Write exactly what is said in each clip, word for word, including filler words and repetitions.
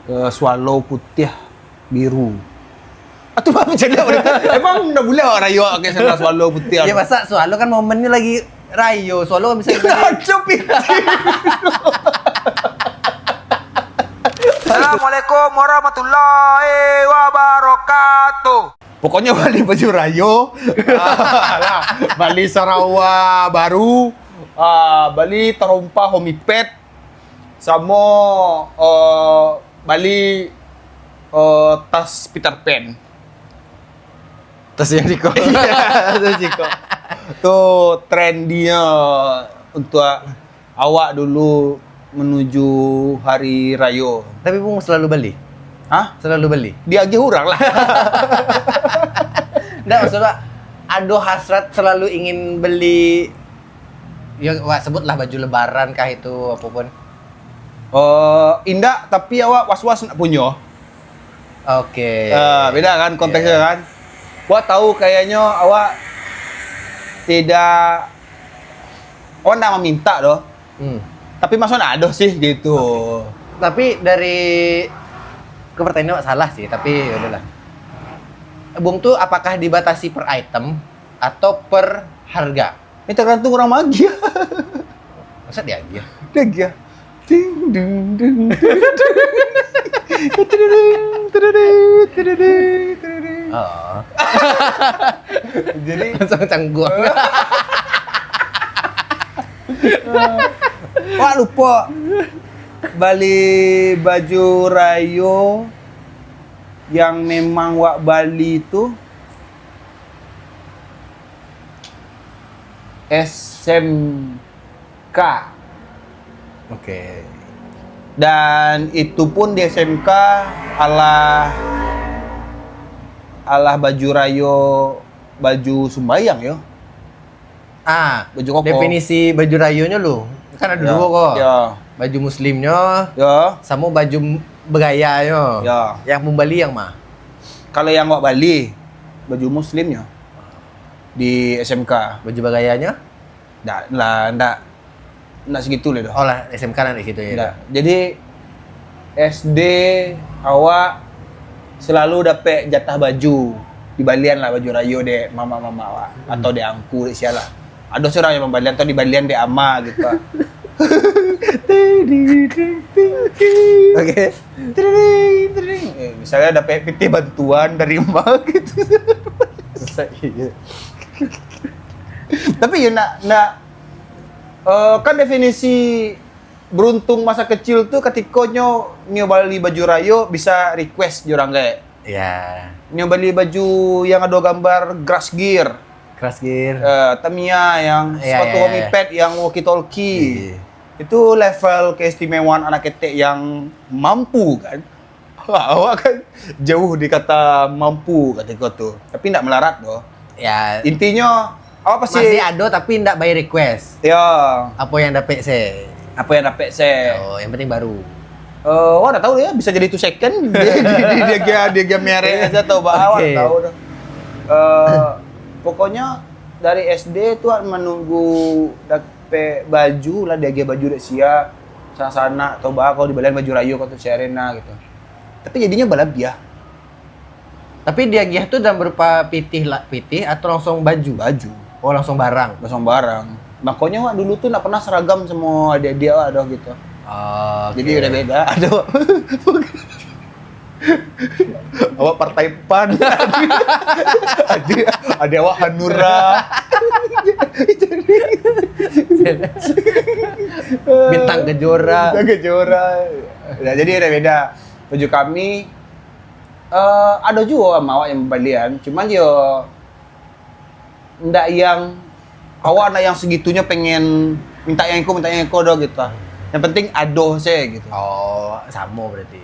Eh, swallow putiah biru. Atau apa jadi apa? Emang ndak boleh awak rayo pakai sandal swallow putiah? Ya, masa swallow kan momennya lagi rayo, swallow kan bisa Aduh, piti. Assalamualaikum warahmatullahi wabarakatuh. Pokoknya bali baju rayo, ah, lah, bali sarawa baru, ah, bali tarompa Homipet, samo, eh, bali, eh, tas Peter Pan. Tas yang siko. Iya, tas siko. Tu trendinyo untuak awak dulu manuju hari rayo. Tapi Bung selalu bali? Hah? Selalu bali? Diagiah urang lah. Ndak, maksud wak, ado hasrat selalu ingin beli, ya, wak sebutlah baju lebaran kah itu, apapun. Oh, indak, tapi awak was-was nak punyo. Oke. Ah, beda kan konteksnya kan? Wak tahu kayaknya awak tidak, awak ndak meminta doh. Hmm. Tapi maksudnya ada sih gitu. Oke. Tapi dari, ke pertanyaan awak salah sih, tapi ya udahlah. Bung tu apakah dibatasi per item atau per harga? Ini tergantung orang magiah. Masa diagiah? Diagiah. Ting, ding, ding, ding, ding. Tududing, tududing, tududing, tududing. Oh. Jadi langsung cangguang. Wak lupo bali baju rayo yang memang wak bali tu S M K. Oke. Dan itu pun di S M K alah, alah baju rayo, baju sumbayang yo. Ah, baju koko. Definisi baju rayonyo lu. Kan ado duo ko. Ya. Baju muslimnyo, ya, samo baju m-, bagayanyo. Ya. Yang Bung bali yang ma? Kalau yang wak bali, baju muslimnyo. Di S M K. Baju bagayanyo? Ndak lah, ndak. Ndak segitu lah doh. Oh lah, S M K lah di situ ya. Ndak. Jadi, S D awak selalu dapek jatah baju. Dibalian lah baju rayo dek mamak-mamak awak. Hmm. Atau dek angku, dek sia lah. Ado surang yang mambalian atau dibalian dek ama gitu. Oke. Tring, tring. Eh, misalnya dapek pitih bantuan dari emak gitu. Iya. Tapi ya nak, nak, eh, kan definisi beruntung masa kecil tu katiko nyo, nyo bali baju rayo bisa request jo urang gaek. Ya. Nyo bali baju yang ado gambar Crush Gear. Crush Gear. Eh, Tamiya yang, ya, sepatu, ya, ya, Homipet yang walkie talkie. Iya. Itu level keistimewaan anak ketek yang mampu kan. Awak kan jauh di kata mampu katiko tu. Tapi ndak melarat doh. Ya. Intinyo, awak pasti masih ado tapi ndak by request. Ya. Apo yang dapek se? Apo yang dapek se? Oh, yang penting baru. Eh, wak ndak tahu ya, bisa jadi tu second. Dia, dia, dia, dia, dia, dia merek aja tau, bah, awak ndak tahu doh. Eh, pokoknya dari S D tu wak manunggu dapek baju lah, diagiah baju dek sia, sanak-sanak atau bah, kalau dibalian baju rayo kau tu si Arena gitu. Tapi jadinyo balabiah. Tapi diagiah tu dalam berupa pitih lah, pitih atau langsung baju? Baju. Oh, langsung barang. Langsung barang. Makonyo wak dulu tu ndak pernah seragam samo adik-adik wak doh gitu. Oh, oke. Jadi udah beda. Aduh. Awak partai pan. Adik, adik awak Hanura. Bintang Kejora. Bintang Kejora. Nah, jadi udah beda. Baju kami, eh, ado juo ama awak yang balian, cuman yo ndak yang, awak ndak yang segitunyo pengen minta yang iko, minta yang iko doh gitu. Yang penting ado se gitu. Oh, samo berarti.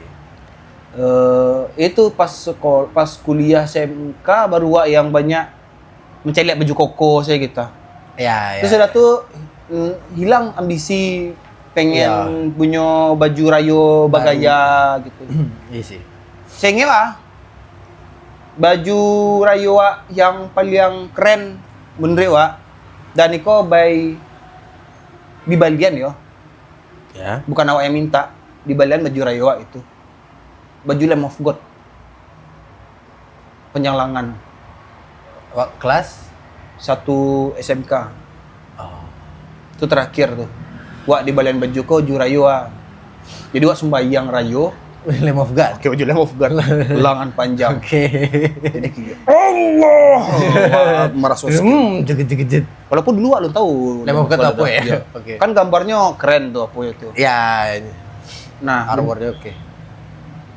Eh, itu pas sekol-, pas kuliah S M K baru wak yang banyak mencaliak baju koko se gitu. Ya, ya. Terus sudah tu, mm, hilang ambisi pengen punyo baju rayo bagaya gitu. Iya sih. Sehingga lah, baju rayo wak yang paling keren menurut wak, dan iko by dibalian yo. Ya. Bukan awak yang minta, dibalian baju rayo wak itu. Baju Lamb of God. Panjang langan. Wak kelas? Satu S M K. Oh. Itu terakhir tu. Wak dibalian baju ko baju rayo ah. Jadi wak sumbayang rayo Lamb of God. pakai baju Lamb of God. Langan panjang. Oke. Jadi kayak Allah. Wak merasa sakit. Hmm, jegit-jegit. Walaupun dulu wak belum tahu Lamb of God tu apo ya? Iya. Oke. Kan gambarnya keren tuh apo itu. Ya, Nah, armor-nya oke.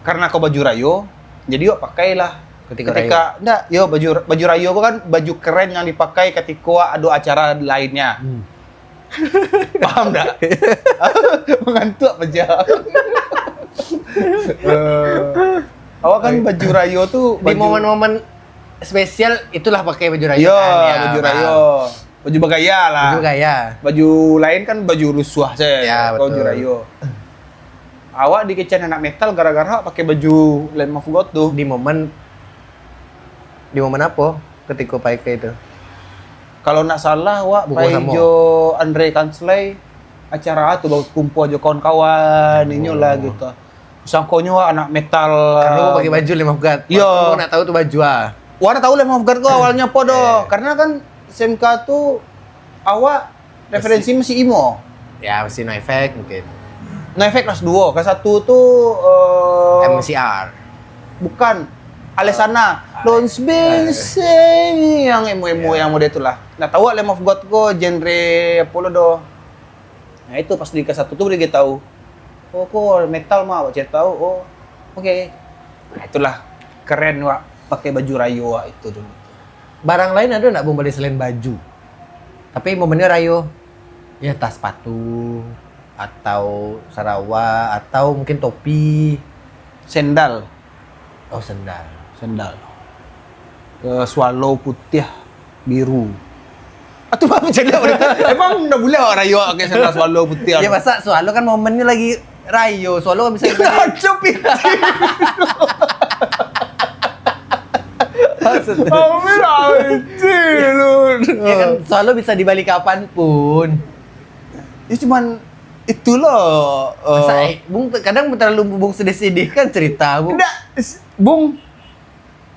Karena kau baju rayo, jadi wak pakailah. Ketika Ketika ndak, yo baju baju rayo ko kan baju keren yang dipakai ketika ado acara lainnya. Hmm. Paham ndak? Mengantuk aja. Eh, awak kan baju rayo tu Di baju, momen-momen spesial itulah pakai baju rayo Iya, kan? Ya, baju paham. rayo. Baju bagaya lah. Baju gaya. Baju lain kan baju rusuah saja. Ya, Kalau baju betul. Rayo. Awak dikecekan anak metal gara-gara awak pakai baju Lamb of God tu. Di momen di momen apa? Ketika pakai itu. Kalau nak salah, awak Buku pai samo. jo Andre Kanslai acara tu bakumpul jo kawan-kawan, inyo lah gitu. Sangkonyo awak anak metal. Karena aku pakai baju Lamb of God. Iya. Aku nak tahu tu baju ah. Wah, dah tahu Lamb of God ko awalnya apa doh. Karena kan S M K tu awak referensi masih emo. Ya, masih NOFX mungkin. NOFX kelas dua, kelas satu tu eh, MCR. bukan Alesana. Don't be same yang emo-emo yang model tu lah. Nah, tahu Lamb of God ko genre apa lo doh. Nah, itu pas di kelas satu tu dia tahu. Oh, ko metal mah, awak cari tahu. Oh, oke. Nah, itulah keren wak pakai baju rayo wak itu dulu. Barang lain ada ndak Bung bali selain baju? Tapi momennya rayo. Ya, tas sepatu atau sarawa atau mungkin topi. Sendal, Oh, sendal. sendal. Eh, swallow putih biru. Atau apa jadi apa? Emang dah boleh awak rayo pakai sendal swallow putih? Ya, masa swallow kan momennya lagi rayo. Swallow kan bisa Kacau piti. Ambil aja lu. Ya kan, swallow bisa dibali kapan pun. Ya cuman itulah. Masa, eh, eh, bung kadang terlalu bung sedih-sedih kan cerita, Bung. Ndak, s- Bung.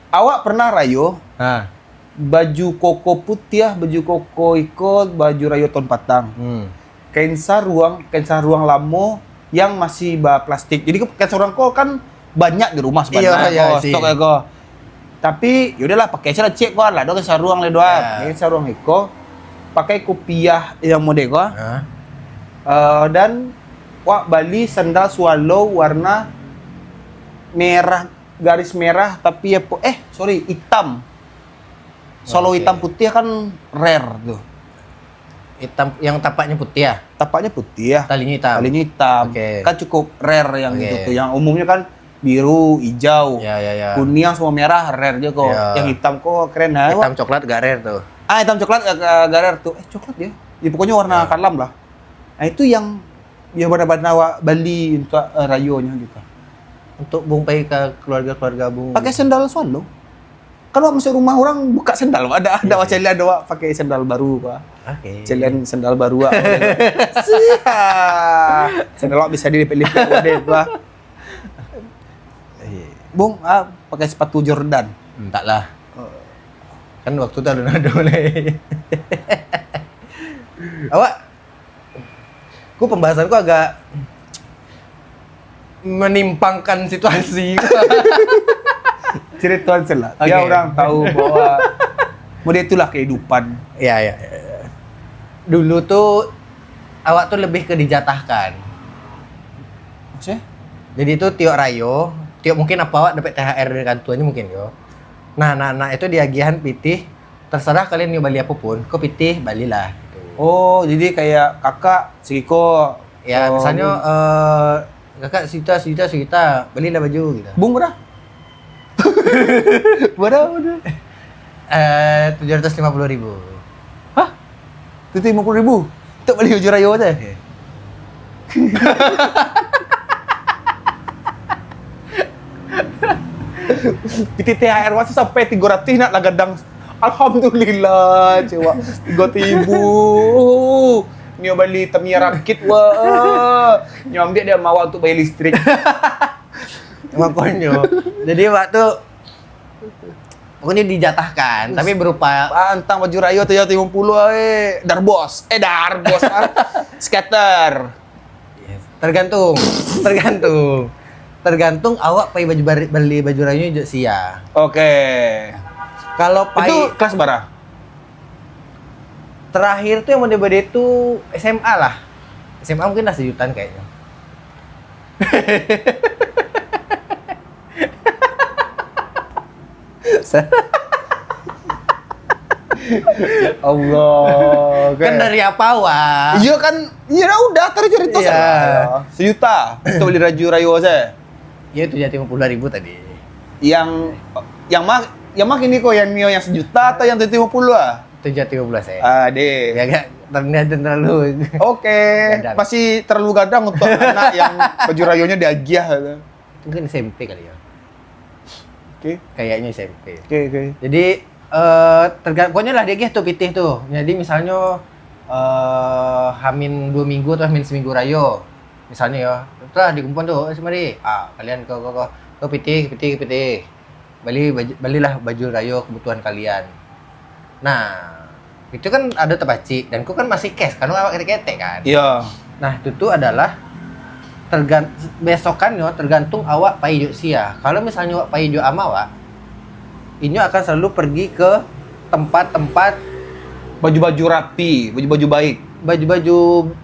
Awak pernah rayo Ha. baju koko putih, baju koko iko, baju rayo tahun patang. Hmm. Kain saruang, kain saruang lamo yang masih ba plastik. Jadi kain saruang ko kan banyak di rumah sebenarnya Iya, iya, ko, sih. Stok ko. Tapi yaudahlah pakai aja lah cek ko lah, ado kain saruang le doa. Ya. Kain saruang iko pakai kopiah yang model ko. Ha. Eh, dan wak bali sandal swallow warna merah, garis merah tapi apa eh sorry hitam. Swallow Oke. Hitam putih kan rare tuh. Hitam yang tapaknya putih ya? Tapaknya putih ya. Talinya hitam. Talinya hitam. Oke. Kan cukup rare yang Oke. Gitu tuh. Yang umumnya kan biru, hijau, Ya, ya, ya. kuning sama merah rare juga kok. Ya. Yang hitam kok keren nah. Hitam coklat gak rare tuh. Ah, hitam coklat agak agak rare tuh. Eh, coklat ya. Ya pokoknya warna Ya. Kalam lah. Nah, itu yang ya benar-benar awak bali untuk eh, rayonyo gitu. Untuk bung pai ke keluarga-keluarga bung. Pakai sandal swallow. Kalau masuk rumah orang buka sandal, ada ada Iya, macam ada awak pakai sandal baru apa. Oke. Celian sandal baru apa. Siap. Sandal awak bisa dilipet-lipet model apa. Iya. Bung, ah, pakai sepatu Jordan. Entahlah. Kan waktu tu alun ada mulai. Awak, ku pembahasan ku agak menimpangkan situasi. Cerita salah. Oke. Biar orang tahu bahwa model itulah kehidupan. Ya, ya, ya. Dulu tu awak tu lebih ke dijatahkan. Maksudnya? Jadi tu tiok rayo, tiok mungkin apa awak dapat T H R dari kantor ni mungkin yo. Nah, nah, nah itu diagihan pitih, terserah kalian mau beli apa pun, kau pitih balilah gitu. Oh, jadi kayak kakak segiko. Ya, oh, misalnya eh, kakak sejuta, sejuta, sejuta, belilah baju gitu. Bung berapa? Berapa tu? Eh, tujuh ratus lima puluh ribu. Hah? Tujuh ratus lima puluh ribu? Untuk beli baju rayo aja. Pitih T H R masih sampai tiga ratus nak lah gadang. Alhamdulillah, cewek tiga ribu. Nyo bali Tamiya rakit wah. Nyo ambil dia mawa untuk bayar listrik. Makonyo. Jadi, awak tu pokoknyo dijatahkan, tapi berupa Pantang baju rayo tu yo limo puluh, eh, darbos. Eh, darbos, ah. Skater. Yes. Tergantung. Tergantung. Tergantung awak pai baju bari-, bali baju rayo jo sia. Oke. Kalau pai Itu kelas bara? Terakhir tu yang mode-mode tu S M A lah. S M A mungkin lah sajutaan kayaknya. Allah, Kan dari apa, Wak? Iya kan, iya dah udah, tadi cerita Iya. salah. Sejuta untuk beli baju rayo saya. Iya, tujuh ratus lima puluh ribu tadi. Yang, yang mah, yang mah kini ko, yang Nio yang sejuta atau yang tujuh ratus lima puluh ah? Tujuh ratus lima puluh saya. Ah, deh. Ya, agak terlihat terlalu Oke, Gadang. masih terlalu gadang untuk anak yang baju rayonyo diagiah gitu. Mungkin S M P kali ya. Oke. Kayaknya S M P. Oke, oke. Jadi, eh, terga-, pokoknya lah diagiah tu pitih tu. Jadi misalnya, eh, hamin dua minggu atau hamin seminggu rayo. Misalnya ya, telah dikumpulkan tu, "Eh, mari. Ah, kalian ke, ke, ke, ke pitih, ke pitih, ke pitih. Bali baju, balilah baju rayo kebutuhan kalian." Nah, itu kan ada tapacik, dan ko kan masih cash, kan awak ketek-ketek kan. Iya. Nah, itu tu adalah tergan-, besokannyo tergantung awak pai jo sia. Kalau misalnya awak pai jo ama awak, inyo akan selalu pergi ke tempat-tempat Baju-baju rapi, baju-baju baik. Baju-baju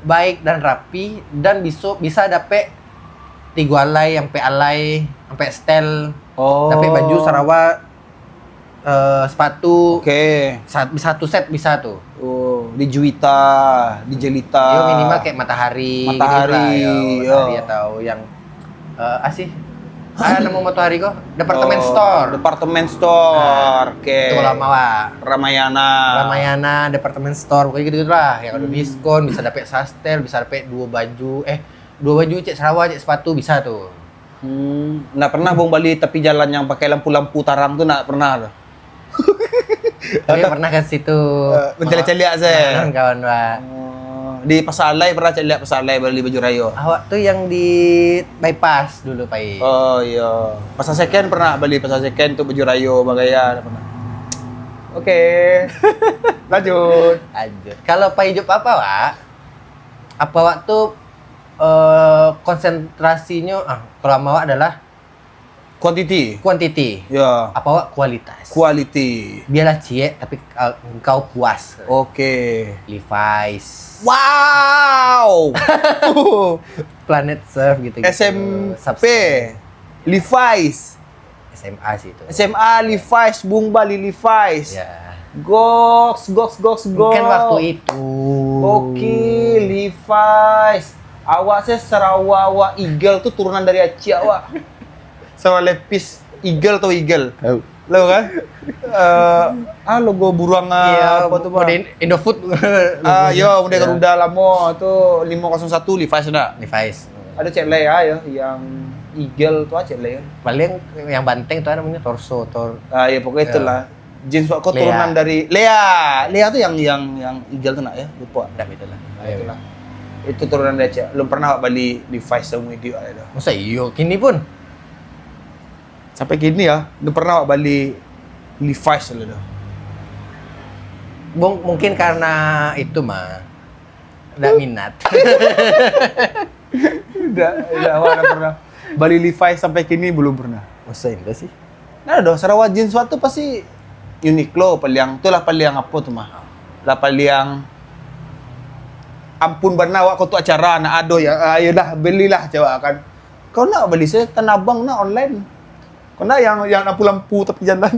baik dan rapi, dan biso, bisa dapek tigo alai, ampek alai, ampek setel. Oh. Dapek baju, sarawa, eh, sepatu. Oke. Sa-, satu set bisa tu. Oh, di Juwita, di Jelita. Yo, minimal kayak Matahari, Matahari, gitu lah, yo, yo. Matahari atau yang, eh, ah, sih. Ah, namo Matahari ko? Department Oh, store. Department store. Nah, Oke. itu lama, Wak. Ramayana. Ramayana, department store, pokoknya gitu-gitu lah. Yang ada Hmm. diskon, bisa dapek sastel, bisa dapek dua baju, eh, dua baju, cek sarawa, cek sepatu, bisa tu. Hmm, ndak pernah Bung bali tapi jalan yang pakai lampu-lampu tarang tu, ndak pernah tu? Tapi Atau pernah ke situ. Eh, mencaliak-caliak saja? Kawan-kawan, Pak. Oh, di Pasar Alai pernah caliak Pasar Alai bali baju rayo? Awak tu yang di bypass dulu, Pak. Oh, iya. Pasar Second pernah bali, Pasar Second tu baju rayo bagaya, pernah. Oke. Lanjut. Lanjut. Kalau Pak Ijuk apa, Pak? Apa awak tu, eh, konsentrasinyo, ah, kalau ama awak adalah Kuantiti. kuantiti. Ya. Apa awak kualitas. Quality. Biarlah ciek, tapi, eh, engkau puas. Oke. Levi's. Wow. Planet Surf gitu-gitu. S M P. Subs-, Levi's. S M A sih itu. S M A Levi's, Bung bali Levi's. Ya. Goks, goks, goks, goks. Bukan waktu itu. Gokil, Levi's. Awak se sarawa awak Eagle tu turunan dari acik awak. Sarawa lepis Eagle tau Eagle? Tahu. Lo kan? Eh, ah, logo buruang, ah, Iya, apa tu, Bang? Model Indofood. Ah, Logonya. yo, model Iya. Garuda lamo tu limo kosong satu Levi's nak. Levi's. Ada cek lai ah, ya, yang Eagle tu ah, cek lai kan. Paling yang banteng tu namanya torso, tor-, Ah, ya, pokoknya Ya. itulah. Jeans wak ko Lea. turunan dari Lea. Lea tu yang, yang, yang Eagle tu nak ya, lupa. Dah, itulah. Ah, itulah. Itu turunan dari acik. Belum pernah awak bali Levi's seumur hidup awak tu. Masa iyo, kini pun? Sampai kini ya, belum pernah awak bali Levi's lah tu. Bung, mungkin karena itu mah. Ndak minat. Ndak, ndak, awak ndak pernah. Bali Levi's sampai kini belum pernah. Masa indah sih? Ndak ada doh, sarawa jeans wak tu pasti Uniqlo paliang, tu lah paliang apa tu mah. Lah paliang ampun bana awak ko tu acara, nak ado ya, ah, ayolah balilah cawak kan. Kau nak bali se Tanah Abang nak online. Kau nak yang, yang lampu-lampu tapi jalan.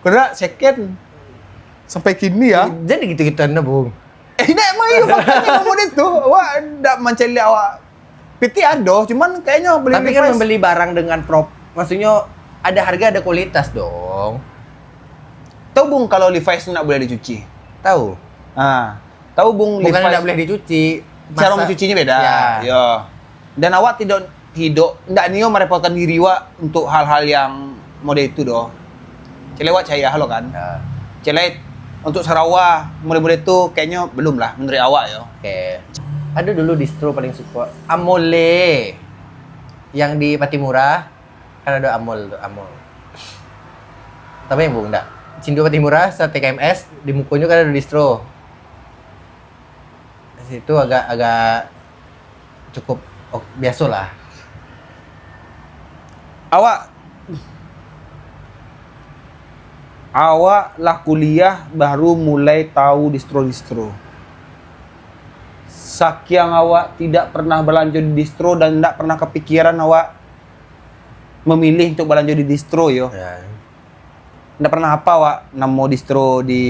Kau nak second. Sampai kini ya. Jadi gitu-gitu anda, Bung. Eh, nak emang iyo, makanya model tu. Awak ndak mancaliak awak. Piti ado, cuman kayaknya beli Tapi kan Levi's. membeli barang dengan prop-, maksudnya ada harga, ada kualitas dong. Tahu, Bung, kalau Levi's tu ndak boleh dicuci? Tahu. Ha. Tahu, Bung, Bukan Levi's ndak boleh dicuci, cara masa mencucinya beda. Ya. Ya. Dan awak tidak, tidak, ndak nio merepotkan diri wak untuk hal-hal yang model itu doh. Cek lai wak cayah lo kan. Ya. Cek lai untuk sarawa model-model tu kayaknya belum lah menurut awak yo. Oke. Aduh, dulu distro paling suka. Amole. Yang di Pattimura, kan ado Amol tu, Amol. Tapi yang bung ndak. Cindo Pattimura, sa-T K M S, di mukonyo kan ado distro. Situ agak, agak cukup, oh, biasolah. Awak, awak lah kuliah baru mulai tahu distro-distro. Sakiang awak tidak pernah balanjo di distro dan ndak pernah kapikiran awak memilih untuk balanjo di distro yo. Ya. Ndak pernah apa awak namo distro di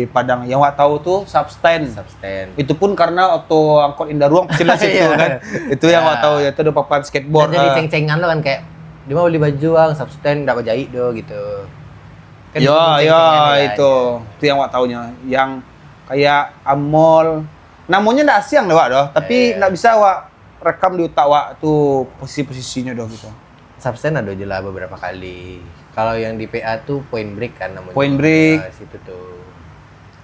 Padang. Yang awak tahu tu Substan. Substan. Itu pun karena oto angkot Indaruang pasti lewat situ. Iya. Kan. Itu yang awak tahu, itu ada papan skateboard. Jadi ah. Ceng-cengan lo kan, kayak, "Di mana beli baju, Bang?" "Substan, ndak bajahit doh," gitu. Kan. Yo, itu yo, ceng-cengan kan. Itu. Itu yang awak tahunya. Yang kayak Amol. Namonyo ndak asiang dek awak doh, tapi ndak bisa awak rekam di utak awak tu posisi-posisinyo doh gitu. Substan ado je lah beberapa kali. Kalau yang di P A tu Point Break kan namonyo. Point Break. Ah, situ tu.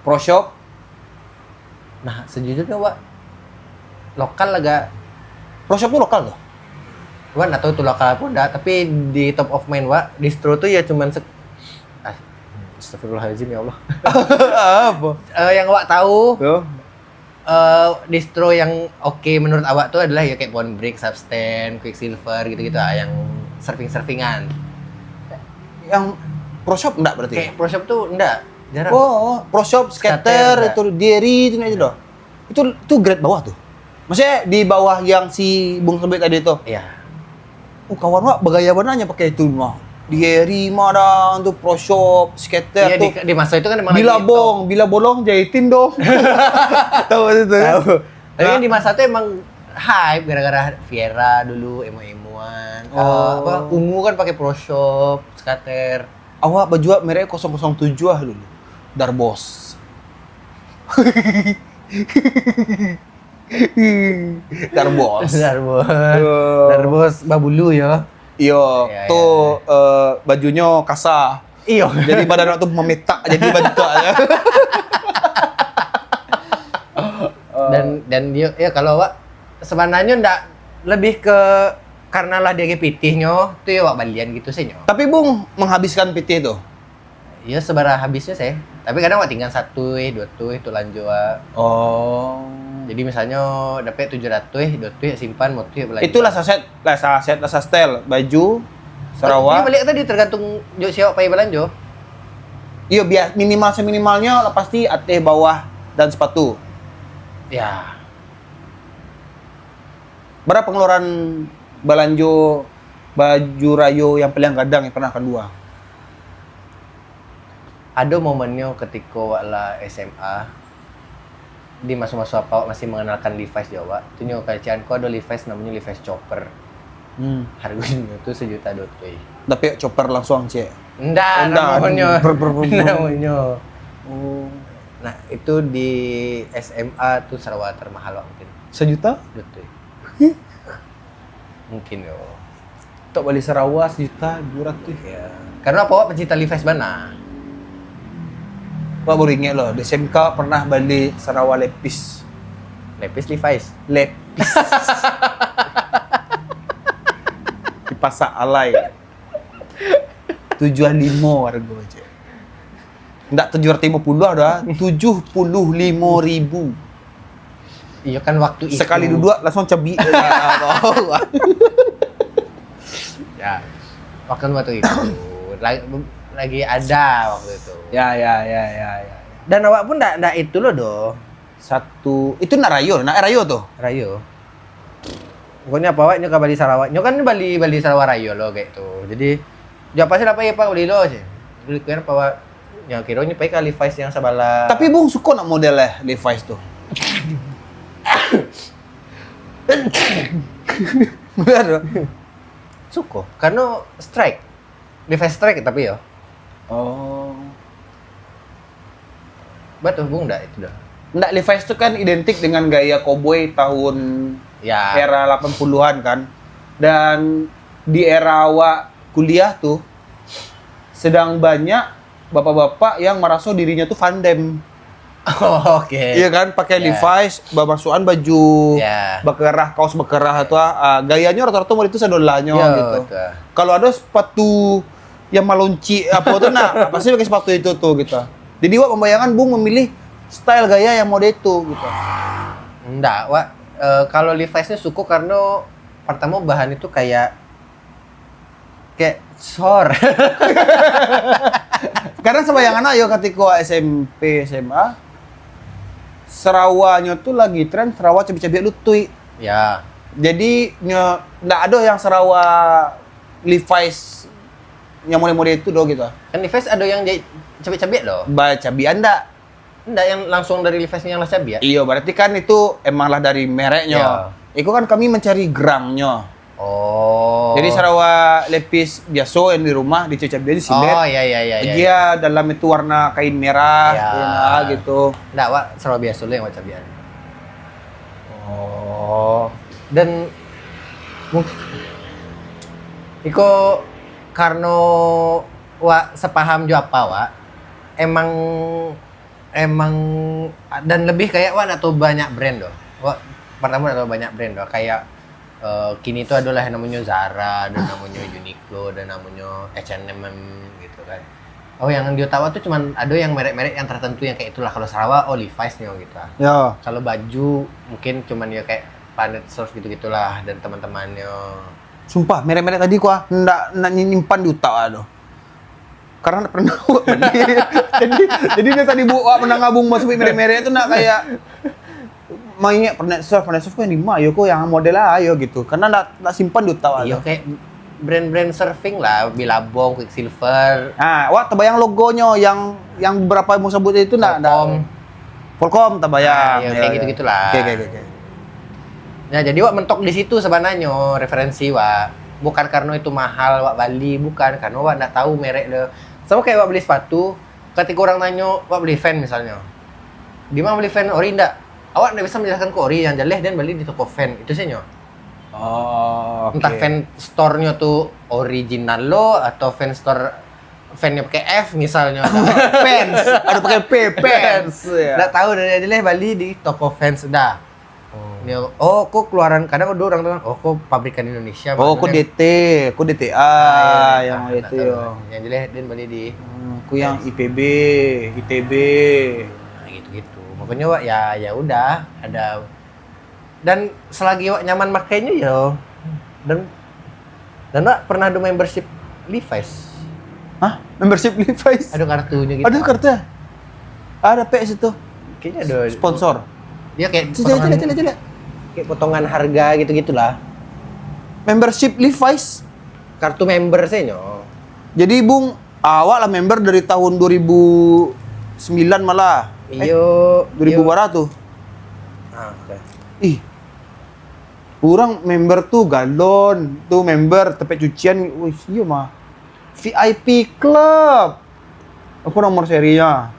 Pro Shop. Nah, sejujurnya, Wak, lokal agak. Pro Shop tu lokal tu? Wak ndak tahu tu lokal apa ndak, tapi di top of mind, Wak, distro tu ya cuman sek-, ah, astagfirullahaladzim, ya Allah. Apa? Eh, yang Wak tahu, yo. Eh, distro yang oke menurut awak tu adalah ya kayak Point Break, Substan, Quicksilver gitu-gitu ah, yang surfing-surfingan. Yang Pro Shop ndak berarti? Kayak Pro Shop tu ndak, jarang. Oh, oh, Pro Shop, Scatter, Scatter ndak. Itu Dieri tu ndak itu doh. Itu, itu grade bawah tu. Maksudnya di bawah yang si Bung sebut tadi tu. Iya. Oh, kawan wak bagaya bananyo pakai itu mah. Dieri mah dah tu, Pro Shop, Scatter. Iya, tu. Di, di masa itu kan emang lagi Bilabong, top. Bila bolong jahitin dong. Tahu itu? Tahu. Tapi kan di masa itu emang hype gara-gara Fiera dulu, emo-emoan. Oh. Ah, apa, Ungu kan pakai Pro Shop, Scatter. Awak bajual merek kosong kosong tujuh ah dulu. Darbos. Darbos. Darbos. Yo. Darbos babulu yo. Iyo, iyo, tu, eh, bajunyo kasa. Iyo. Jadi badan awak tu mametak jadi bantuak. Dan, dan yo, yo, kalau awak sabananyo ndak, lebih ke karena lah diagih pitihnyo, tu yo awak balian gitu sajo. Tapi Bung menghabiskan pitih tu? Iyo, sabaraha habisnyo sih. Tapi kadang awak tinggal satuih, duo tuih, tu lanjo, ah. Oh. Jadi misalnyo dapek tujuh ratuih, duo tuih simpan, limo tuih balanjo. Itulah saset, lah saset, lah sastel, baju, sarawa. Balik tadi tergantung jo sia awak pai balanjo. Iyo, biar minimal seminimalnyo lah pasti ateh, bawah, dan sepatu. Ya. Bara pengeluaran balanjo baju rayo yang paling gadang yang pernah kalua? Ado momennyo ketiko awak lah S M A, di maso-maso apa awak masih mengenalkan Levi's jo awak. Tu nyo karajoan ko ado Levi's namonyo Levi's Chopper. Hmm. Hargonyo tu sajuta duo tuih. Tapi Chopper langsung, cek? Ndak, ndak, namonyo. Brr, brr, brr, brr. Namonyo. Oh. Nah, itu di S M A tu sarawa termahal awak mungkin. Sajuta? Duo tuih. Mungkin yo. Tok bali sarawa sajuta duo ratuih. Ya. Karena apa awak pecinta Levi's bana? Awak baru ingat lo, di S M K pernah bali sarawa lepis. Lepis Levi's? Lepis. Di Pasar Alai. Tujuah limo hargo, cek. Ndak tujuah ratuih limo puluah doh, tujuh puluah limo ribu. Iyo kan waktu itu. Sekali duduak langsung cebik. Ya. Waktu, waktu itu. Lagi, lagi ada waktu itu. Ya, ya, ya, ya, ya. Dan awak pun ndak, ndak itu lo doh. Satu, itu nak rayo, nak rayo tu? Rayo. Pokoknyo apa awak nyo ka bali sarawa. Nyo kan bali, bali sarawa rayo lo kayak tu. Jadi, "Jo apa sih lah pai, Pak, bali lo," cek. Bali kuen apa awak? Nyo kiro nyo pai ka Levi's yang sabalah. Tapi Bung suko nak model eh, Levi's tu? Benar tu? Suko. Karena strike. Levi's strike tapi yo. Oh. Batua, Bung, ndak itu dah. Ndak, Levi's tu kan identik dengan gaya koboi tahun, ya, era delapan puluhan kan. Dan di era awak kuliah tu, sedang banyak bapak-bapak yang maraso dirinyo tu Van Damme. Oh, oke. Iya kan, pakai Levi's, bamasukan baju bakerah, kaos bakerah tu ah. Ah, gayanyo rato-rato model itu sadolah nyo gitu. Kalau ado sepatu yang maloncik apo tu nah, pasti pakai sepatu itu tu gitu. Jadi wak pambayangan Bung memilih style gaya yang model itu gitu. Ndak, wak, eh, kalau Levi's ni suko kareno pertamo bahan itu kayak, kayak sor. Karena sabayangan ayo katiko S M P, S M A, sarawanyo tu lagi tren sarawa cabiak-cabiak lutuik. Ya. Jadi nyo ndak ado yang sarawa Levi's yang model-model itu doh gitu. Kan Levi's ado yang jadi cabiak-cabiak doh. Ba cabiak ndak? Ndak, yang langsung dari Levi's yang lah cabiak. Iyo, berarti kan itu emang lah dari mereknyo. Iyo. Iko kan kami mencari gerangnyo. Oh. Jadi sarawa lepis biaso yang di rumah dicabiak di silet. Oh, iya, iya, iya, iya. Dia dalam itu warna kain merah, ya, gitu. Ndak, wak sarawa biaso lo yang wak cabiak. Oh. Dan mung-, iko kareno wak sepaham jo apa wak, emang, emang, dan lebih kayak wak ndak tahu banyak brand doh. Wak pertama ndak tahu banyak brand doh. Kayak, eh, kini tu adalah yang namonyo Zara, ada namonyo Uniqlo, ada namonyo H and M gitu kan. Oh, yang di otak wak tu cuman ada yang merek-merek yang tertentu yang kayak itulah. Kalau sarawa, oh, Levi's nyo gitu lah. Ya. Kalau baju mungkin cuman ya kayak Planet Surf gitu-gitulah dan teman-temannya. Sumpah, merek-merek tadi ku ah, ndak, ndak nyimpan di utak ah tu. Karena ndak pernah wak beli. Jadi, jadi dia tadi buat wak pernah gabung masuk merek-merek tu nak kayak maingat Planet Surf, Planet Surf ko yang di ma yo ko yang model lah yo gitu. Karena ndak, ndak simpan di utak wak tu. Iyo, kayak brand-brand surfing lah, Billabong, Quiksilver. Ah, wak terbayang logonyo yang, yang berapa mau sebut itu ndak, ndak. Volcom. Volcom terbayang. Ah, iyo, kayak gitu-gitulah. Oke, oke, oke, oke. Nah, jadi wak mentok di situ sebenarnya referensi wak. Bukan karena itu mahal wak bali, bukan, karena wak ndak tahu merek dia. Sama kayak wak beli sepatu, ketika orang nanyo, "Wak beli fan?" misalnya. "Di mana beli fan, ori ndak?" Awak ndak bisa menjelaskan ke ori, yang jelas dia beli di toko fan. Itu saja. Oh, oke. Entah fan store-nya tu original lo atau fan store fan-nya pakai F misalnya. Fans, ada pakai P, fans. Fans, ya. Ndak tahu dah, yang jelas bali di toko fans dah. Oh. Dia, oh, kok keluaran, kadang ada orang bilang, "Oh, kok pabrikan Indonesia." Oh, kok D T, kok D T A, ah, iya, yang nah, itu yo. Yang jelas dia beli di, hmm, ku yang I P B, I T B. Nah, gitu-gitu. Makanya, wak, ya, ya udah, ada. Dan selagi wak nyaman makainya, yo. Dan Dan wak pernah ado membership Levi's? Hah? Membership Levi's? Ado kartunyo gitu. Ado kartu? Ado pek situ. Kayaknya ado. Sponsor. Ya, kayak cek, cek, potongan, cek, cek, cek. Kayak potongan harga gitu-gitulah. Membership Levi's? Kartu member sajo. Jadi, Bung, awak lah member dari tahun dua ribu sembilan malah. Eh, iyo, dua ribu iyo. Bara tu? Ah, oke. Ih, urang member tu galon, tu member tampek cucian, wih, iyo mah. V I P Club. Apo nomor serinya?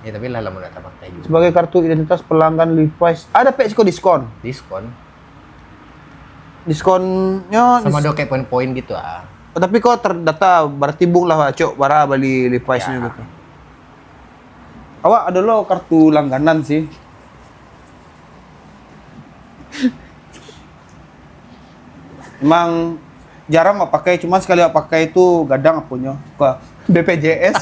Ya, tapi lah lamo dak tapakai juga. Sebagai kartu identitas pelanggan Levi's. Ado pek siko diskon. Diskon? Diskonnyo sama dis- ado kayak poin-poin gitu ah. Oh, tapi kok terdata, berarti Bung lah acok bara bali Levi's-nyo gitu. Awak ado lo kartu langganan sih. Emang jarang wak pakai, cuman sekali wak pakai tu gadang aponyo. Ke B P J S.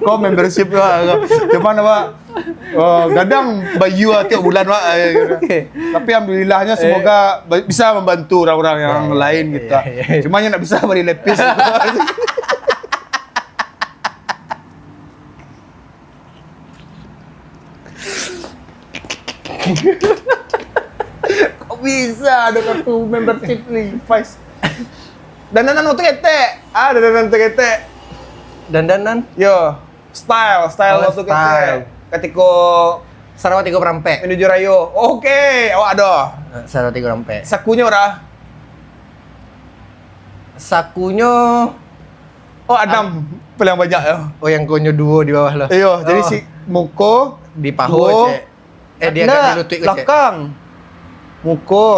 Kau membership lah. Cuman apa? Oh, gadang bayar tiap bulan, Wak. Oke. Tapi alhamdulillahnya, eh, semoga ba-, bisa membantu orang-orang yang, ya, ya, lain gitu. Ya, ya. Cuma yang nggak bisa beli lepis. Kok bisa ada kartu membership Levi's? Dandanan waktu ketek. Ah, dandanan waktu ketek. Dandanan? Yo. Style, style. Oh, waktu style. Ketek. Katiko Sarawa tigo parampek. Menuju rayo. Oke, awak ado. Eh, Sarawa tigo parampek. Sakunyo bara? Sakunyo, oh, anam paling banyak yo. Oh, yang konyo duo di bawah lah. Iyo, jadi si muko, di paho, duo, cek. Eh, dia ndak, agak di lutuik ke, cek? Lakang. Muko,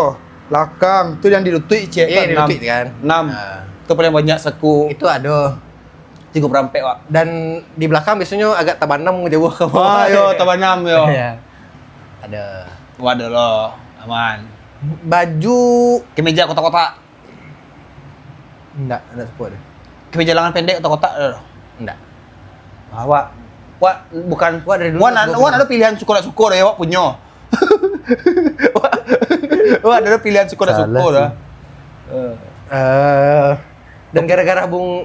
lakang. Tu yang di lutuik, cek. Iya, kan? Di lutuik, kan? Enam. Ah. Tu paling banyak saku. Itu ado. Tigo parampek, Wak. Dan di belakang biasonyo agak tabanam jauah ka bawah. Ah, yo, tabanam, yo. Iya. Ada. Wah, ada lo. Aman. Baju. Kemeja kotak-kotak. Ndak, ndak saku ado. Kemeja langan pendek kotak-kotak ado? Ndak. Wah, Wak. Wak, bukan. Wak dari dulu Wak, ndak na-, suko Wak punya. Ado pilihan suko ndak suko dah, ya, Wak punyo. Wak, Wak ado pilihan suko ndak suko dah. Salah sih. Eh. Eh, dan gara-gara Bung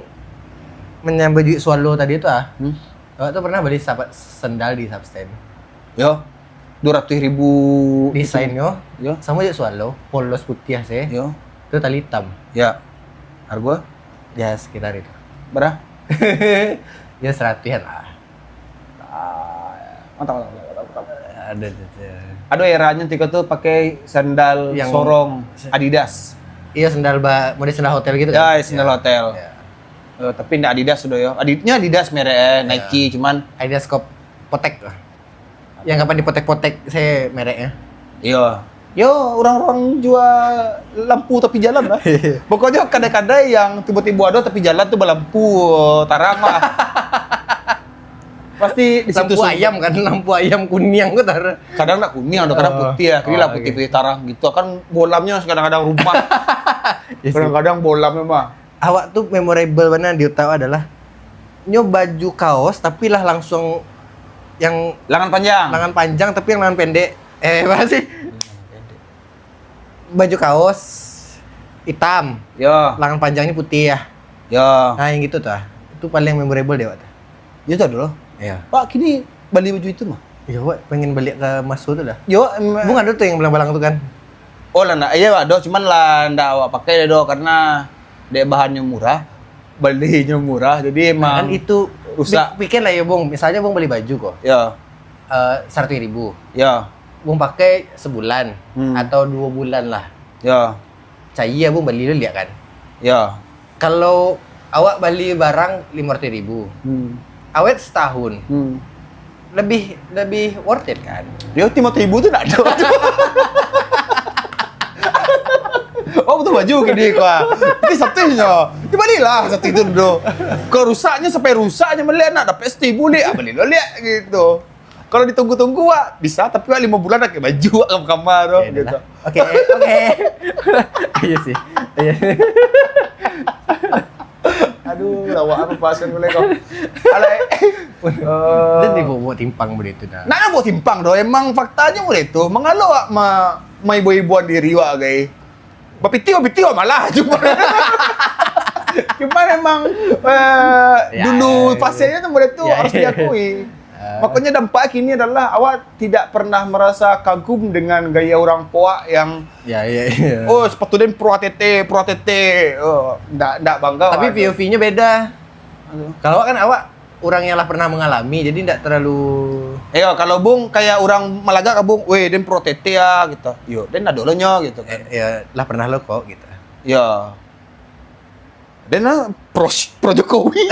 manyambajuik Swallow tadi tu, ah. Hmm? Awak tu pernah bali sapat sandal di Substan? Yo. Duo ratuih ribu Desainnyo, yo, samo jo Swallow, polos putiah se. Yo. Tu tali itam. Ya. Hargo? Ya, sekitar itu. Bara? Ya, saratuihan lah. Ah, mantap, mantap, mantap, mantap, mantap. Ada, ada, ada. Aduh, eranya tiko tu pakai sandal yang sorong se-, Adidas. Iya, sandal ba-, model sandal hotel gitu kan? Ya, sandal hotel. Ya. Eh, tapi ndak Adidas sudah yo. Adidnya Adidas merek, eh, ya. Nike, cuman Adidas Cop-, Potek lah. Yang kapan dipotek-potek se mereknyo? Iyo. Yo, urang-urang jua lampu tapi jalan lah. Pokoknyo kadai-kadai yang tibo-tibo ado tapi jalan tu balampu tarang lah. Pasti di situ. Lampu ayam kan, lampu ayam kuniang tu tarang. Kadang ndak kuniang, kadang putiah, oh, kini lah putiah-putiah tarang gitu. Kan bolamnyo kadang-kadang rumah. Iya sih. Kadang-kadang bolamnyo mah. Awak tu memorable bana di utak awak adalah nyo baju kaos tapi lah langsung yang lengan panjang. Lengan panjang tapi yang lengan pendek. Eh, apa sih? Baju kaos hitam. Yo. Lengan panjangnyo putih ya. Yo. Nah, yang gitu tuh. Ah. Itu paling memorable deh, Wak. Itu ado lo. Iya. Wak kini bali baju itu mah? Iya, Wak pengen baliak ka maso tu lah. Yo, em- Bung ado tu yang balang-balang tu kan? Oh, lah ndak. Iyo, ado, cuman lah ndak awak pakai doh, karena dek bahannyo murah, balinyo murah, jadi emang rusak. Kan itu, pi-, pikir lah yo, Bung. Misalnyo Bung bali baju ko. Yo. Eh, saratuih ribu. Yo. Bung pakai sebulan atau duo bulan lah. Yo. Cayia Bung bali lo liak kan? Yo. Kalau awak bali barang limo ratuih ribu, hmm, awet setahun, hmm, lebih, lebih worth it kan? Yo, limo ratuih ribu tu ndak ado. Oh, butuh baju kini ko ah. Tapi saratuihnyo. Yo balilah saratuih tu dulu. Ko rusaknyo sampai rusaknyo maliak nak dapek saratuih ribu liak, ah, bali lo liak gitu. Kalau ditunggu-tunggu, Wak, bisa, tapi, Wak, limo bulan pakai baju, Wak, ka kamar tu, gitu. Oke, oke. Iya sih. Iya. Aduh, lawak apa bahasan mulai kau. Alai. Eh. Jadi bawa, bawa timpang boleh tu dah. Nak bawa timpang doh, emang faktanya boleh tu. Mangalo, Wak, ma-, maibo-iboan diri, Wak, gai. Bapiti, bapiti, Wak, malah. Cuma, cuma memang, eh, ya, dulu ya, ya, fasenya tu boleh tu, ya, harus ya, diakui. Eh. Makanya dampak kini adalah awak tidak pernah merasa kagum dengan gaya orang Poak yang, ya, ya, ya, oh, sepatu den Pro A T T, Pro A T T. Oh, ndak, ndak bangga. Tapi awak tu. P O V-nyo beda. Aduh. Kalau awak kan awak urang yang lah pernah mangalami, jadi ndak terlalu. Iyo, kalau Bung kayak urang Malaga ka Bung, "Weh, den Pro A T T ah," gitu. "Yo, den ado lo nyo," gitu kan. Eh, yo, lah pernah lo kok, gitu. Yo. Den lah pro, pro Jokowi.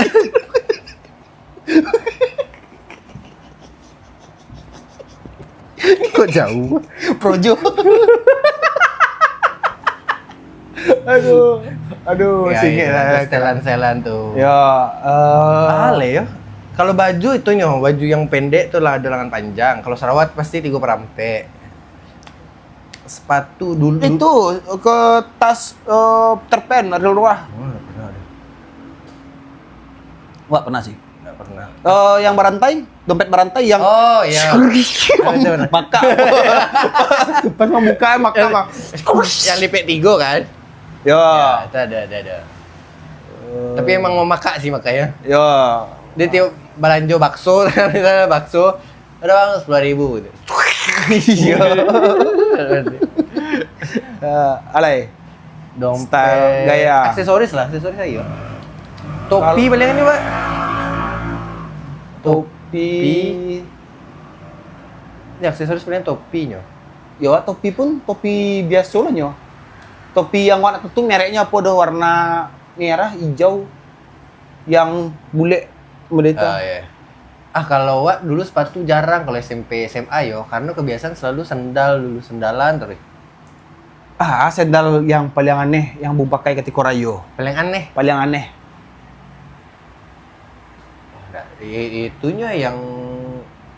Kok jauh? Projo. Aduh. Aduh, ya, singit itu lah, kan, setelan-setelan tu. Ya, eh. Alai yo. Kalau baju itu nyo, baju yang pendek tu lah ado lengan panjang. Kalau sarawat pasti tigo parampek. Sepatu dulu. Itu ke tas, eh, cerpen Ariel Noah. Oh, nggak pernah deh. Wak pernah sih. Nggak pernah. Eh, yang barantai, dompet barantai yang. Oh, iya. Ada, ada, ada. Makak. Pas mambuka, makak, yang, Bang. Yang lipek tigo kan? Ya. Ya, itu ada, ada, ada. Eh. Tapi emang mamakak sih makanya. Ya. Dia tiap balanjo bakso, misalnya bakso, "Ada, Bang, sepuluh ribu," gitu. Iya. Eh, alai. Dompet. Style, gaya. Aksesoris lah, aksesoris ayo. Topi. Kal- paling ini, Pak. Topi. Topi. Ini aksesoris paling topinyo. Yo, topi pun topi biaso lah nyo. Topi yang warna tentu mereknya apa doh, warna merah, hijau, yang bulek model itu. Ah, iya. Ah, kalau awak dulu sepatu jarang kalau S M P, S M A yo, karena kebiasaan selalu sendal dulu, sendalan terus. Ah, sendal yang paling aneh yang Bung pakai katiko rayo. Paling aneh? Paling aneh. Nah, i- itunyo yang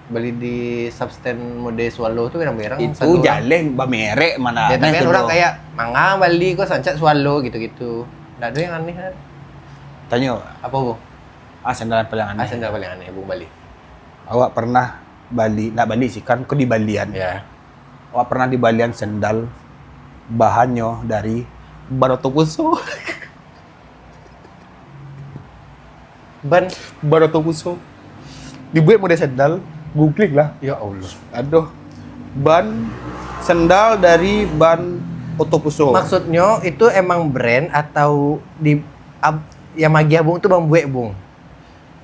beli di substan mode Swallow tu berang-berang. Itu jaleh bamerek mana. Ya, tapi kan orang kayak manga beli kok sancak Swallow gitu-gitu. Ndak ada yang aneh kan? Tanyo. Apa bu? Ah, sendal paling aneh. Ah, sendal paling aneh bu bali. Awak pernah bali, nak bali sih kan, kok di balian. Ya. Awak pernah di balian sendal bahannyo dari baroto kuso. Ban Baroto kuso. Dibuat model sendal, googling lah. Ya Allah. Aduh. Ban sendal dari ban oto kuso. Maksudnyo itu emang brand atau di ab, yang magiah bung tu bang buek bung?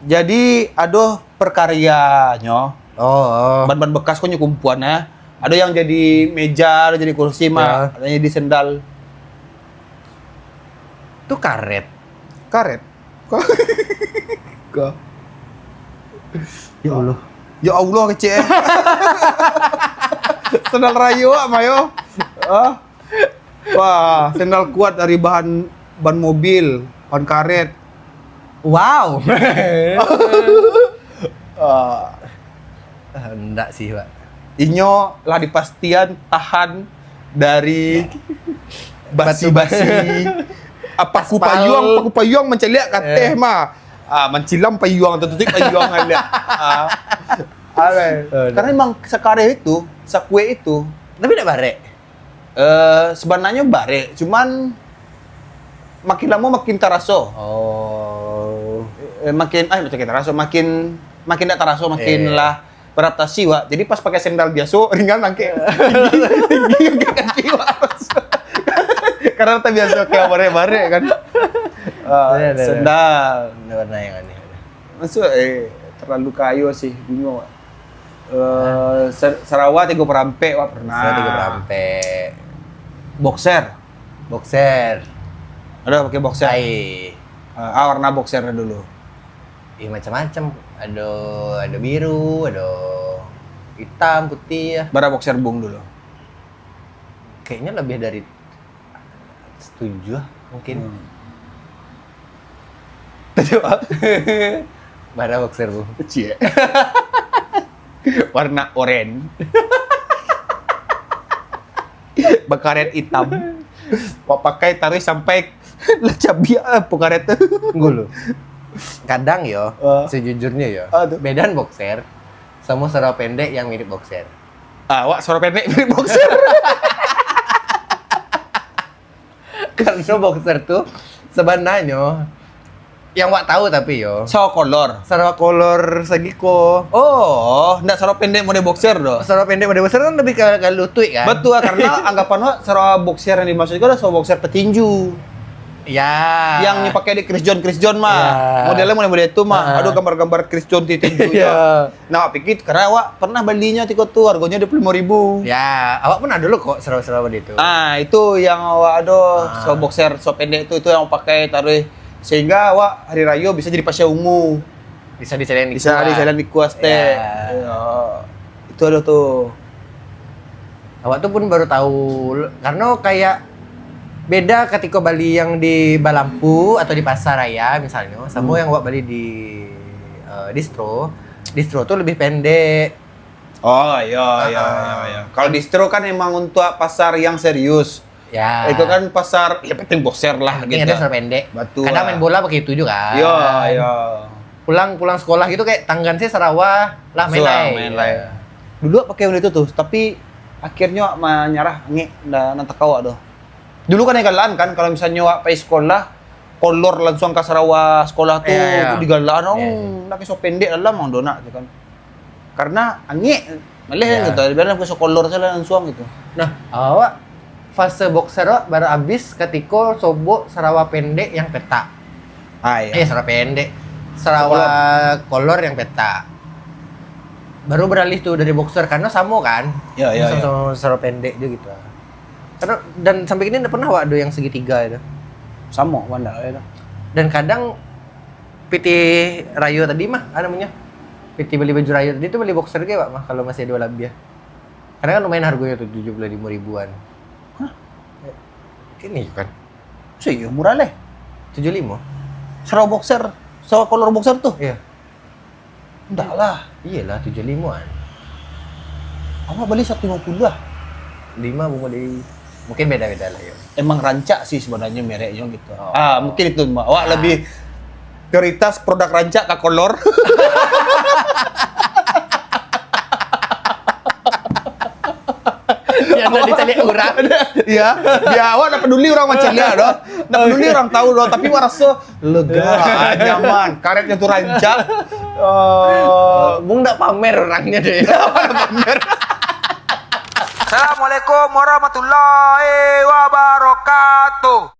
Jadi aduh perkaryanyo. Oh. Ban-ban bekas ko nyo kumpuan ya. Ada yang jadi meja, ada jadi kursi mah, Ya. Ada yang jadi sendal. Tu karet. Karet. Kok? Kok? Ya Allah. Ya Allah kecek. Sendal rayo ah mayo. Ah. Wah, sendal kuat dari bahan ban mobil, ban karet. Wow. Ah, Ah, Ndak sih pak. Inyo lah dipastian tahan dari basi-basi. Ah, paku Aspal. Payuang, paku payuang mancaliak kateh Eh. mah. Ah, mancilam payuang, tertutup payuang aja. Ah. Alai. Oh, Karena memang sekaret itu, sakuek itu, Tapi ndak barek. eh sebenarnya barek, cuman makin lama makin taraso. Oh. Eh, makin ah makin taraso, makin makin tak taraso, makin Iya. lah beradaptasi wak. Jadi pas pakai sendal biasa, ringan nangkek tinggi, tinggi nangkek kaki wak. Karena tak biasa kayak barek-barek kan. Ah, Iya, iya, iya. Sendal. Ndak pernah yang aneh. Maksud eh terlalu kayo sih, bingung wak. Eh, Sar- Sarawa tiga perampek wak pernah. Saya tiga perampek. Boxer. Boxer. Ada pakai boxer. Ai. Ah, warna boxer dulu. Ih macam-macam. Ada ada biru, ada hitam, putih ya. Bara boxer bung dulu. Kayaknya lebih dari tujuh mungkin. Hmm. Tujuh. Bara boxer bu. Cie. Warna oranye. Bakaret hitam. Wak pakai taruh sampai lah cabiak lah pekaret tu. Tunggu lu. Kadang yo, Ah. sejujurnya yo, Ah, tu. Bedaan boxer sama sarawa pendek yang mirip boxer. Ah, wak sarawa pendek mirip boxer. Karena boxer tu sebenarnya yang wak tahu tapi yo. Sarawa kolor. Sarawa kolor sagiko. Oh, ndak sarawa pendek model boxer doh. Sarawa pendek model boxer kan lebih ke, ke lutut kan? Betul lah, karena anggapan wak sarawa boxer yang dimaksud itu adalah sarawa boxer petinju. Ya. Yang dipakai di Chris John, Chris John mah. Ya. Modelnya model-model itu mah. Ah. Aduh gambar-gambar Chris John tinju. Ya. Nah, wak pikir karena wak pernah belinya tiko tu harganya dua puluh lima ribu. Ya, awak pernah dulu kok sarawa-sarawa itu. Ah, itu yang awak ada Ah. sarawa boxer, sarawa pendek itu, itu yang pakai taruh sehingga awak hari raya bisa jadi pasha ungu. Bisa dicalian Bisa di jalan di kuas teh. Ya. Ya. Itu ada tuh. Awak tu pun baru tahu karena kayak beda ketika bali yang di Balampu atau di pasar raya misalnya sama Hmm. yang awak bali di eh, distro. Distro tu lebih pendek. Oh, iya, iya, Ah. iya, iya. Kalau distro kan emang untuk pasar yang serius. Ya. Itu kan pasar, ya penting boxer lah Penting gitu. Ada sarawa pendek. Betul Kadang lah. Main bola pakai itu juga kan. Iya, iya. Pulang pulang sekolah gitu kayak tanggan saya sarawa lah main Suang, lai. main lai. Dulu wak pakai benda itu tuh, tapi akhirnya wak menyerah ngek ndak ndak takau wak doh. Dulu kan yang galaan kan kalau misalnya wak pai sekolah, kolor langsung ke sarawa sekolah tu Iya, iya. digalaan, oh, Iya, iya. nak iso pendek dalam mang donak tu kan. Karena angek maleh Iya. gitu, biar langsung kolor saja langsung gitu. Nah, awak fase boxer awak baru habis ketika sobok sarawa pendek yang petak. Ah, iya. Eh, sarawa pendek. Sarawa kolor yang petak. Baru beralih tuh dari boxer karena sama kan? Ya, ya, ya. Sama-sama sarawa pendek je gitu. Karena dan sampai kini ndak pernah wak ada yang segitiga itu. Sama, wak ndak ada. Dan kadang piti rayo tadi mah, apa namanya? Piti beli baju rayo tadi tuh beli boxer ke wak mah kalau masih ada labiah. Karena kan lumayan harganya tuh tujuh puluh lima ribuan. Hah? Kini kan. Sih, murah leh. Tujuh lima. Sero boxer, sero kolor boxer tu. Iya. Ndak lah. Iyalah tujuh lima an. Awak beli satu lima puluh lah. Lima bungkus di mungkin beda-beda lah yo. Emang rancak sih sebenarnya mereknya gitu. Oh. Ah, mungkin itu Mbak. Awak lebih prioritas produk rancak ka kolor. Yang nak dicari orang. Ya, biar awak nak peduli orang macam dia doh. Nak peduli orang tahu doh, tapi awak rasa lega, nyaman, karetnya tu rancak. Eh, Bung ndak pamer orangnya deh. Assalamualaikum warahmatullahi wabarakatuh.